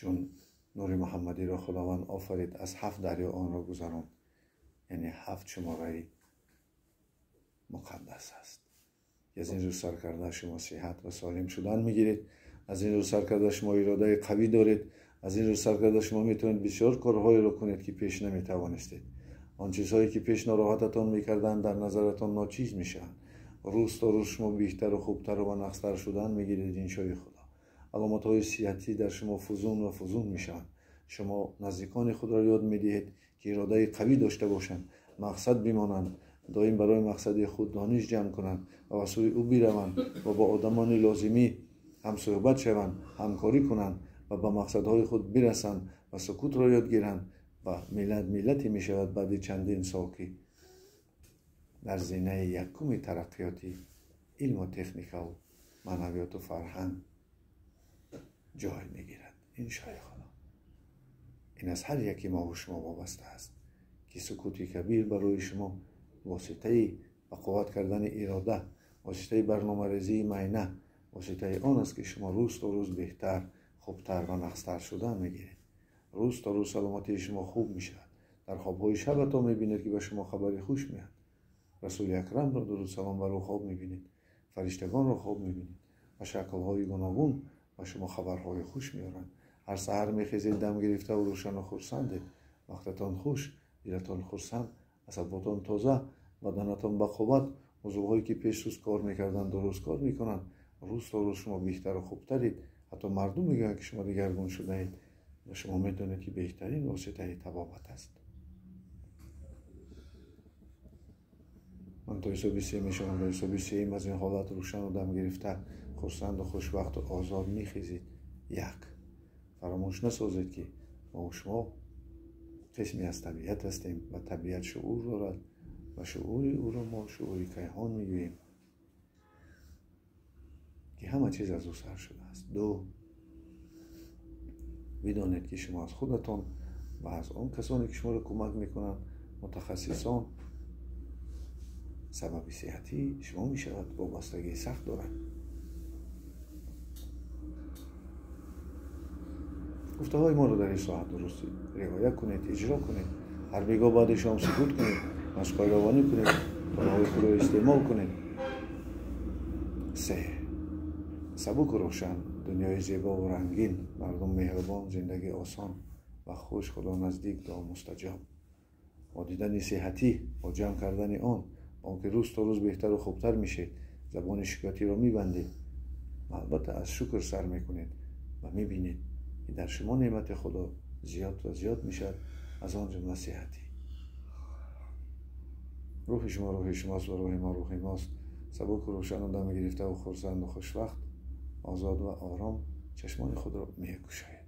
Чун нури муҳаммадиро Худованд офарид, аз 7 дарё онро гузаронд, яъне 7 шумораи муқаддас аст. Аз ин рӯз сар карда шумо сиҳат ва солим шудан мегиред. Аз ин рӯз сар карда шумо иродаи қавӣ доред. Аз ин рӯз сар карда шумо метавонед бисёр корҳоеро кунед, ки пеш наметавонистед. Он чизҳое ки пеш нороҳататон мекарданд, дар назаратон ночиз мешаванд. Рӯз то рӯз шумо беҳтару хубтару ва нақстар шудан мегиред, иншои Худо. Аломатҳои сиҳатӣ дар шумо фузун ва фузун мешаванд. Шумо наздикони худро ёд медиҳед, ки иродаи қавӣ дошта бошанд, мақсад бимонанд, доим барои мақсади худ дониш ҷамъ кунанд ва ба сӯи ӯ бираванд ва бо одамони лозимӣ ҳамсӯҳбат шаванд, ҳамкорӣ кунанд ва ба мақсадҳои худ бирасанд ва сукутро ёд гиранд. Ва миллат миллате мешавад баъди чандин сол, ки дар зинаи якуми тараққиёти илму техникаву маънавиёту фарҳанг ҷой мегирад, иншои Худо. Ин аз ҳар яки мову шумо вобаста аст, ки сукути кабир барои шумо воситаи ба қувват кардани ирода, воситаи барномарезии майна, воситаи он аст, ки шумо рӯз то рӯз беҳтар, хубтар ва нақстар шудан мегиред. Рӯз то рӯз саломатии шумо хуб мешавад. Дар хобҳои шабатон мебинед, ки ба шумо хабари хуш меяд. Расули Акрамро дуруд салом бар ӯ хоб мебинед, фариштагонро хоб мебинед ва шаклҳои гуногун ба шумо хабарҳои хуш меоранд. Ҳар саҳар мехезед дам гирифтаву рӯшану хурсандед. Вақтатон хуш, дилатон хурсанд, асаботон тоза, баданатон ба қувват, узвҳое ки пеш суст кор мекарданд дуруст кор мекунанд. Рӯз то рӯз шумо беҳтару хубтаред. Ҳатто мардум мегӯянд, ки шумо дигаргун шудаед ва шумо медонед, ки беҳтарин воситаи табобат аст. Ман то ҳисоби се мешавам. Ба ҳисоби сеюм аз ин ҳолат рӯшану дам гирифта, хурсанду хушбахту озод мехезед. 1. Фаромӯш насозед, ки мо шумо қисме аз табиат ҳастем ва табиат шуур дорад ва шуури ӯро мо шуури кайҳон мегӯем, ки ҳама чиз аз ӯ сар шудааст. 2. Бидонед, ки шумо аз худатон ва аз он касоне, ки шуморо кӯмак мекунанд, мутахассисон, сабаби сиҳатии шумо мешавад, вобастагии сахт дорад. Гуфтаҳои моро дар ин соҳа дуруст риоя кунед, иҷро кунед. Ҳар бегоҳ баъди шом сукут кунед, машқҳои равонӣ кунед, доруҳои худро истеъмол кунед. 3. Сабуку рӯшан, дунёи зебову рангин, мардум меҳрубон, зиндагӣ осон ва хуш, Худо наздик, дуо мустаҷоб. Бо дидани сиҳатӣ, бо ҷамъ кардани он, он ки рӯз то рӯз беҳтару хубтар мешед, забони шикоятиро мебандед ва албатта аз шукр сар мекунед ва мебинед, ки дар шумо неъмати Худо зиёд ва зиёд мешавад, аз он ҷумла сиҳатӣ. Рӯҳи шумо рӯҳи шумост ва рӯҳи мо рӯҳи мост. Сабуку рӯшану дам гирифтаву хурсанду хушвақт, озод ва ором чашмони худро мекушоед.